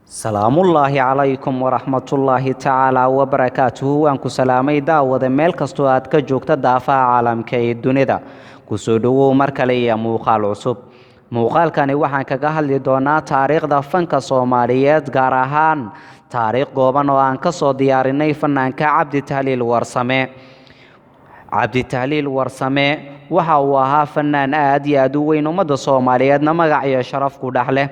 Salaamullaahi calaykum waraxmatullaahi tacaala wabarakaatuhu. Waan ku salaamay daawada meel kastoo aad ka joogta daafaha caalamka ee dunida. Kusoo dhowow mar kale iyo muuqaal cusub. Muuqaalkani waxaan kaga hadli doonaa taariikhda fanka Soomaaliyeed, gaar ahaan taariikh gooban oo aan kasoo diyaarinay fanaanka Cabdi Tahliil Warsame. Cabdi Tahliil Warsame waxa uu ahaa fanaan aad iyo aad u weyn, ummadda Soomaaliyeedna magac iyo sharaf ku dhex leh.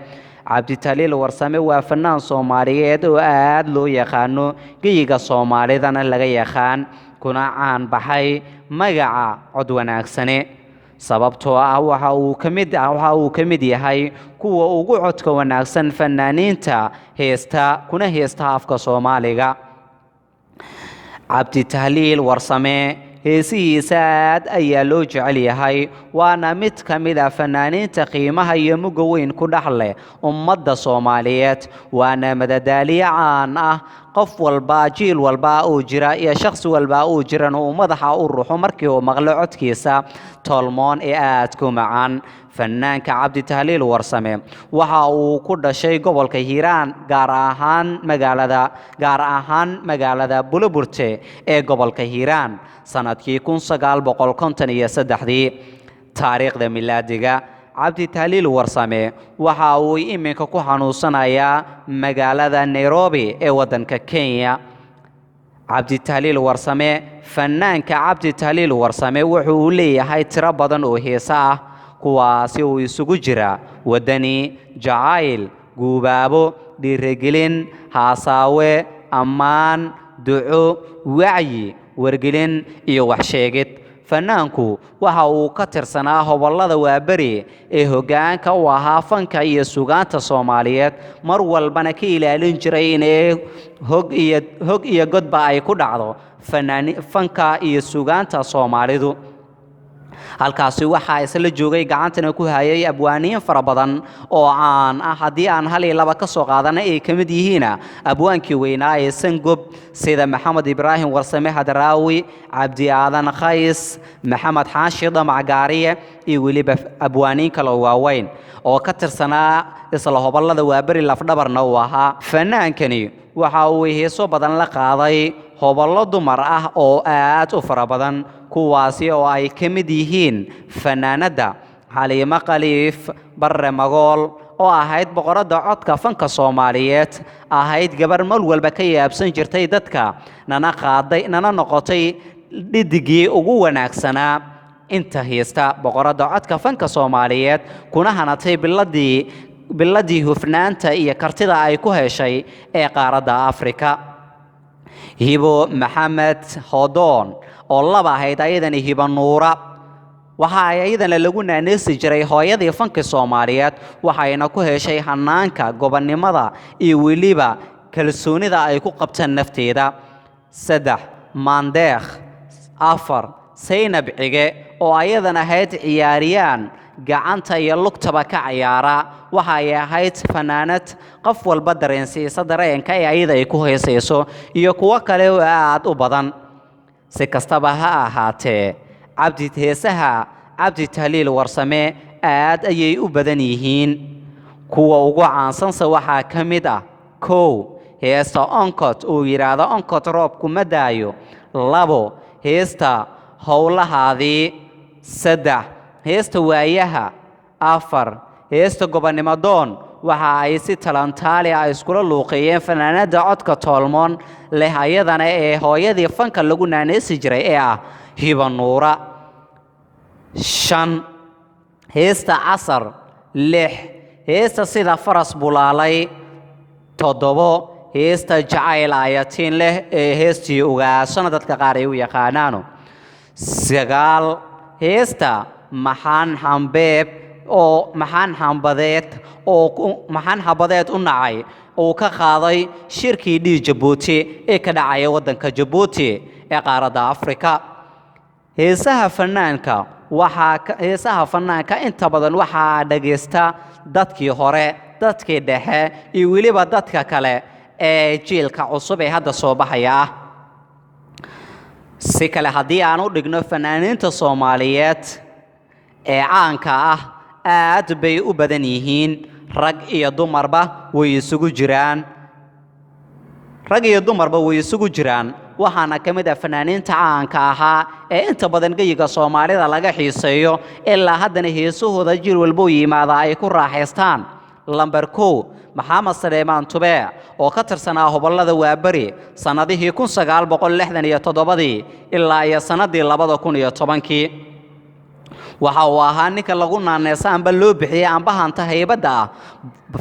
Cabditahliil Warsame waa fanaan Soomaaliyeed oo aad loo yaqaano, geyiga Soomaalidana laga yaqaan, kuna caan baxay magaca cod wanaagsane, sababtoo ah waxa uu ka mid waxa uu ka mid yahay kuwa ugu codka wanaagsan fanaaniinta heesta kuna heesta afka Soomaaliga. Cabditahliil Warsame heesihiisa aad ayaa loo jecel yahay, waana mid ka mid ah fanaaniinta qiimaha iyo mugga weyn ku dhex leh ummadda Soomaaliyeed, waana madadaaliye caan ah. Qof walba, jiil walba uu jira iyo shakhsi walba uu jiran uu madaxa u ruxo markii uu maqlo codkiisa tolmoon ee aadka u macaan. Fanaanka Cabditahliil Warsame waxa uu ku dhashay gobolka Hiiraan, gaar ahaan magaalada Buloburte ee gobolka Hiiraan, sanadkii 1953-dii taariikhda milaadiga. Cabditahliil Warsame waxa uu iminka ku xanuunsanayaa magaalada Nairobi ee waddanka Kenya. Cabditahliil Warsame, fanaanka Cabditahliil Warsame wuxuu leeyahay tiro badan oo heese ah, kuwaasi uu isugu jira waddani, jacayl, guubaabo, dhiirigelin, haasaawe, ammaan, duco, wacyi, wargelin iyo waxsheegid. Fanaanku waxa uu ka tirsanaa hobollada Waaberi ee hoggaanka u ahaa fanka iyo sugaanta Soomaaliyeed, mar walbana ka ilaalin jiray inay hog iyo godba ay ku dhacdo fanaani fanka iyo sugaanta Soomaalidu. Halkaasi waxaa isla joogay, gacantana ku hayay abwaaniin fara badan oo caan ah. Haddii aan hal iyo laba ka soo qaadana, ay ka mid yihiin abwaankii weynaa ee Sangob, sida Maxamed Ibraahim Warsame Hadraawi, Cabdi Aadan Khays, Maxamed Xaashi Dhamac Gaariye iyo weliba abwaaniin kale oo waaweyn oo ka tirsanaa isla hobollada Waaberi, lafdhabarna uu ahaa. Fanaankani waxa uu heeso badan la qaaday hobollo dumar ah oo aad u fara badan, kuwaasi oo ay ka mid yihiin fanaanadda Xaliimo Khaliif Barre Magool, oo ahayd boqoradda codka fanka Soomaaliyeed, ahayd gabar mar walba ka yaabsan jirtay dadka, nana qaaday, nana noqotay dhidigii ugu wanaagsanaa inta heesta, boqoradda codka fanka Soomaaliyeed, kuna hanatay biladii hufnaanta iyo kartida ay ku heshay ee qaaradda Afrika. Hibo Maxamed Hodoon oo laba ahayd, ayadana Hibo Nuura, waxa ay ayadana lagu naaneysi jiray hooyadii fanka Soomaaliyeed, waxayna ku heshay hanaanka gobonnimada iyo weliba kalsoonida ay ku qabtaan nafteeda. Saddex, Maandeekh. Afar, Saynab Cige, oo ayadan ahayd ciyaariyaan gacanta iyo lugtaba ka ciyaara. Waxa ay ahayd fanaanad qof walba dareensiisa dareenka ee ayada ay ku heesayso, iyo kuwo kale oo aad u badan. Si kastaba ha ahaatee, cabdi heesaha Cabdi Tahliil Warsame aad ayay u badan yihiin. Kuwa ugu caansanse waxaa ka mid ah: 1, heesta Onkot uu yidhaahdo "Onkot roobku ma daayo"; 2, heesta Howlahaadii; 3, heesta Waayaha; 4, heesta Gobonnimo Doon. Waxa ay si talantaali ah iskula luuqeeyeen fanaanada codka toolmoon leh, ayadana ee hooyadii fanka lagu naaneysi jiray ee ah Hiba Nuura. 5, heesta Casar; 6, heesta Sida Faras Bulaalay; 7, heesta Jacayl Ayatiin leh ee heestii Ugaasana dadka qaar ay u yaqaanaano; 9, heesta Maxaan Xambeeb oo Maxaan Xambadeed oo Maxaan Xabadeed u nacay, uu ka qaaday shirkii dhiig Jabuuti ee ka dhacaya waddanka Jabuuti ee qaaradda Afrika. Heesaha fanaanka waxaa heesaha fanaanka inta badan waxaa dhagaysta dadkii hore, dadkii dhexe iyo weliba dadka kale ee jiilka cusub ee hadda soo baxaya ah. Si kale haddii aan u dhigno, fanaaniinta Soomaaliyeed ee caanka ah aad bay u badan yihiin. Rag iyo dumarba way isugu jiraan, rag iyo dumarba way isugu jiraan. Waxaana ka mid ah fanaaniinta caanka ahaa ee inta badan geyiga Soomaalida laga xiiseeyo, ilaa haddana heesahooda jir walbuu yimaada ay ku raaxaystaan. Lamber 1, Maxamed Saleemaan Tube oo ka tirsanaa hobollada Waaberi sannadihii 1967dii ilaa iyo sannaddii 2010kii. Waxa uu ahaa ninka lagu naaneysa amba loo bixiyey amba hanta haybadda ah,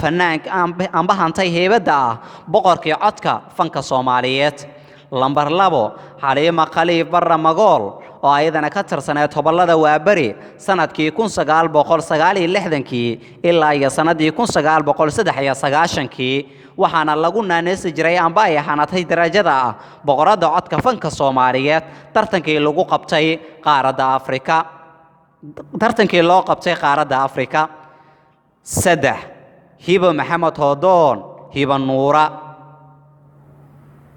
fanaanka amba hantay haybadda ah, boqorkii codka fanka Soomaaliyeed. Lambar 2, Xaliima Khaliif Barra Magool oo ayadana ka tirsaneed hobollada Waaberi sanadkii 1969kii ilaa iyo sannaddii 1993kii. Waxaana lagu naaneysi jiray amba ay hanatay darajada ah boqoradda codka fanka Soomaaliyeed tartankii lagu qabtay qaaradda Afrika, tartankii loo qabtay qaaradda Afrika. 3, Hibo Maxamed Hoodoon, Hibo Nuura,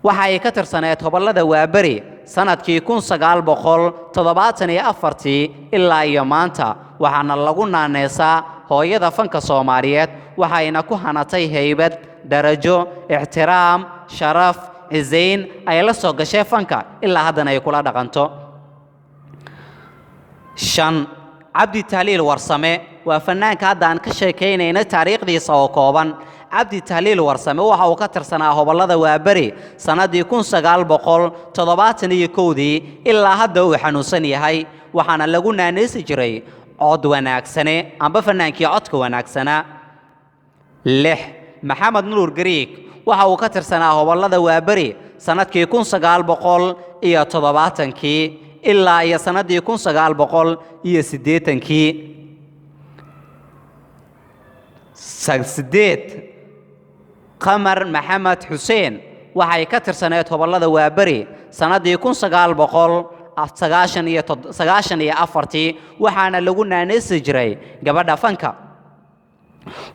waxa ay ka tirsaneed hobollada Waaberi sanadkii 1974tii ilaa iyo maanta. Waxaana lagu naaneysaa hooyada fanka Soomaaliyeed, waxayna ku hanatay haybad, darajo, ixtiraam, sharaf, cisayn ay la soo gashay fanka ilaa haddana ay kula dhaqanto. 5, Cabdi Tahliil Warsame waa fanaanka hadda aan ka sheekaynayna taariikhdiisa oo kooban. Cabdi Tahliil Warsame waxa uu ka tirsanaa hobollada Waaberi sannaddii 1971dii ilaa hadda uu xanuunsan yahay. Waxaana lagu naanaysi jiray cod wanaagsane amba fanaankii codka wanaagsanaa. 6, Maxamed Nuur Gariig waxa uu ka tirsanaa hobollada Waaberi sannadkii 1970kii ilaa iyo sannaddii 1980kii. 8, Qamar Maxamed Xuseen waxay ka tirsaneed hobollada Waaberi sannaddii 1994-tii. Waxaana lagu naanaysi jiray gabadha fanka.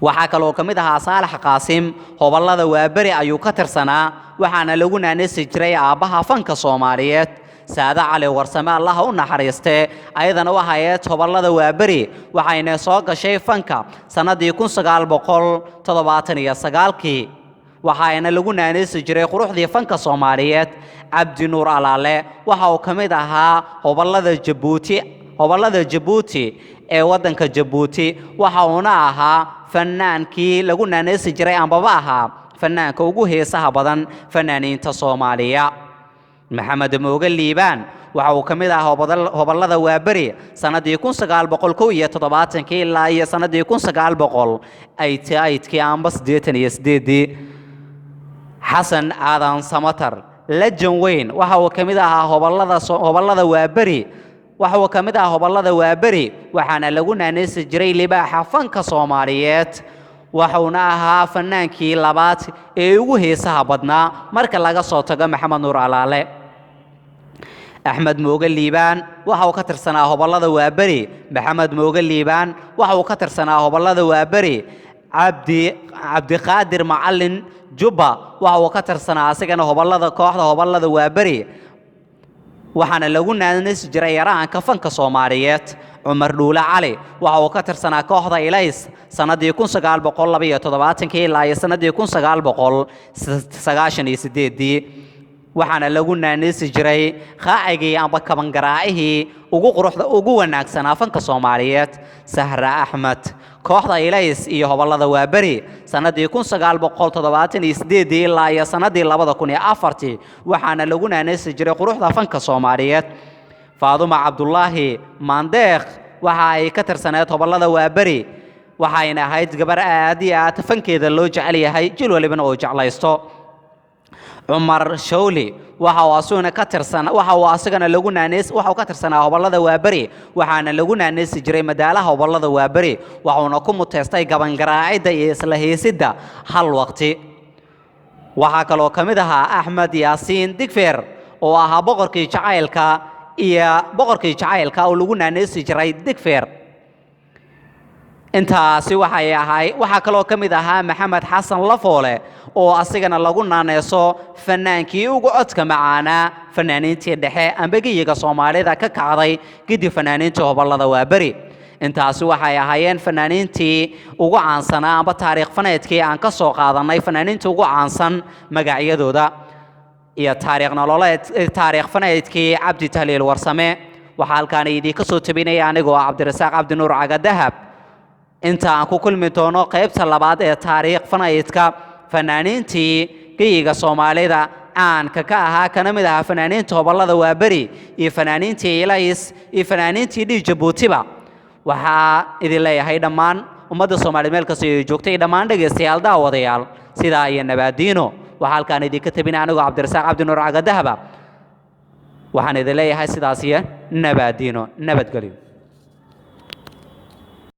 Waxaa kaloo ka mid ahaa Saalax Qaasim, hobollada Waaberi ayuu ka tirsanaa, waxaana lagu naanaysi jiray aabbaha fanka Soomaaliyeed. Saade Cali Warsame, Allaha u naxariistee, ayadana waxay ahayd hobollada Waaberi, waxayna soo gashay fanka sannaddii 1979kii. Waxaana lagu naanaysi jiray quruxdii fanka Soomaaliyeed. Cabdi Nuur Alaale waxa uu ka mid ahaa hobollada Jabuuti, hobollada Jabuuti ee waddanka Jabuuti, waxa uuna ahaa fanaankii lagu naanaysi jiray ambaba ahaa fanaanka ugu heesaha badan fanaaniinta Soomaaliya. Maxamed Mooge Liibaan waxa uu ka mid ahaa hobollada Waaberi sannaddii 1971kii ilaa iyo sannaddii 1988-kii amba 88-dii. Xasan Aadan Samatar Lejan Weyn waxa uu ka mid ahaa hobollada Waaberi, waxa uu ka mid ahaa hobollada Waaberi, waxaana lagu naanaysi jiray libaaxa fanka Soomaaliyeed. Waxuuna ahaa fanaankii labaad ee ugu heesaha badnaa marka laga soo tago Maxamed Nuur Alaale. Axmed Mooge Liibaan waxa uu ka tirsanaa hobollada Waaberi. Maxamed Mooge Liibaan waxa uu ka tirsanaa hobollada Waaberi. Cabdiqaadir Macalin Jubba waxa uu ka tirsanaa asigana hobollada kooxda hobollada Waaberi, waxaana lagu naanaysi jiray yaraanka fanka Soomaaliyeed. Cumar Dhuule Cali waxa uu ka tirsanaa kooxda Ilays sannaddii 1972kii ilaa iyo sannaddii 1998-dii. Waxaana lagu naanaysi jiray qaacigii amba kabangaraacihii ugu quruxda ugu wanaagsanaa fanka Soomaaliyeed. Sahra Axmed, kooxda Ilays iyo hobollada Waaberi sannaddii 1978-dii ilaa iyo sannaddii 2004-tii. Waxaana lagu naanaysi jiray quruxda fanka Soomaaliyeed. Faaduma Cabdulaahi Maandeekh waxa ay ka tirsaneed hobollada Waaberi, waxayna ahayd gabar aad iyo aad fankeeda loo jecel yahay, jil walibana uu jeclaysto. Cumar Shawli waxa uu asugana ka tirsan waxa uu asagana lagu naaneys waxa uu ka tirsanaa hobollada Waaberi, waxaana lagu naaneysi jiray madaalaha hobollada Waaberi, waxuuna ku muteystay gabangaraacida iyo isla heesidda hal waqti. Waxaa kaloo ka mid ahaa Axmed Yaasiin Digfeer oo ahaa boqorkii jacaylka iyo boqorkii jacaylka oo lagu naaneysi jiray Digfeer. Intaasi waxay ahay. Waxaa kaloo ka mid ahaa Maxamed Xasan Lafoole oo asigana lagu naaneyso fanaankii ugu codka macaanaa fanaaniintii dhexe amba geyiga Soomaalida ka kacday gidi fanaaniinta hobollada Waaberi. Intaasi waxay ahaayeen fanaaniintii ugu caansanaa amba taariikh faneedkii aan ka soo qaadanay fanaaniinta ugu caansan magacyadooda iyo taariikh nololeed, taariikh faneedkii Cabdi Tahliil Warsame. Waxaa halkaan idinka soo tabinaya anigoo ah Cabdirasaaq Cabdinuur Cagadahab. Inta aan ku kulmi doono qaybta labaad ee taariikh faneedka fanaaniintii geyiga Soomaalida caanka ka ahaa, kana mid ahaa fanaaniinta hobollada Waaberi iyo fanaaniintii Ilays iyo fanaaniintii Dhii Jabuutiba, waxaa idin leeyahay dhammaan ummadda Soomaaliyeed meel kasta ay joogtay, dhammaan dhegaystayaal, daawadayaal, sidaa iyo nabaadiino. Waxaa halkaan idinka tabinaya anigoo Cabdirasaaq Cabdinuur Cagadahaba. Waxaan idin leeyahay sidaas iyo nabaadiino, nabadgelyo.